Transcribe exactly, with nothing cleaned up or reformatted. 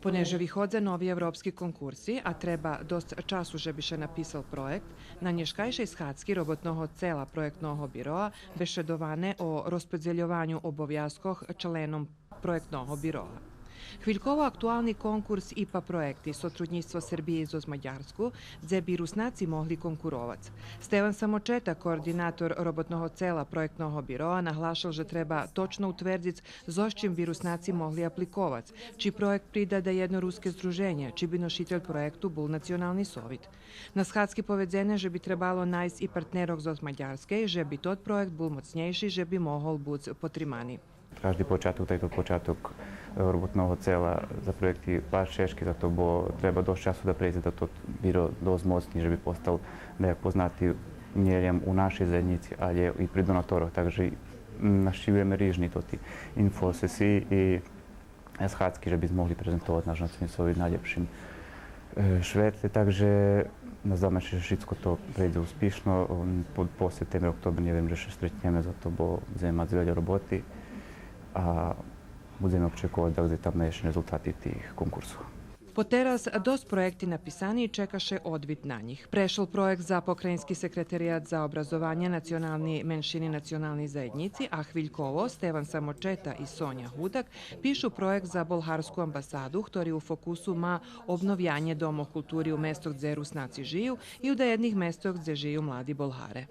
Понеже виходза нови европски конкурси, а треба досц часу же би ше написал проєкт, на нєшкайшей схадзки Роботного цела проєктного бироа бешедоване о розподзельованю обовязкох членом проєктного бироа. Хвильково актуални конкурс ИПА проєкти, сотруднїцтво Сербиї зоз Мадярску, дзе би Руснаци могли конкуровац. Стеван Самочета, координатор Роботного цела проєктного бироа, наглашел же треба точно утвердзиц зоз чим би Руснаци могли апликовац, чи проєкт придаде єдно руске здруженє, чи би ношитель проєкту бул Национални совит. На схадзки поведзене же би требало найсц и партнерох зоз Мадярскей, же би тот проєкт бул моцнєйши, же би могол буц потримани. Кажди початок, тайто початок, е, Роботного цела за проєкти баш чежки, зато бо треба досц часу да прейдзе да тот биро досц моцни, же би постал даяк познати нє лєм у нашей заєднїци, алє и при донаторох. Так же, м, нащивюєме рижни тоти инфосесиї и схадзки же би зме могли презентовац наш Национални совит у найлєпшим, е, шветлє. Так же наздаме ше же шицко то прейдзе успишно. М, по, по септембер, октобер, нє верим же ше стретнєме, зато бо будземе мац вельо роботи, а будземе очековац да будзе там найєшен резултати тих конкурсох. Потераз досц проєкти написани и чека ше одвит на нїх. Прешол проєкт за Покраїнски секретарият за образованє, национални меншини, национални заєднїци, а хвильково Стеван Самочета и Соня Гудак пишу проєкт за болгарску амбасаду, хтори у фокусу ма обновянє домох култури у местох дзе Руснаци жию и у даєдних местох дзе жию млади Болгаре.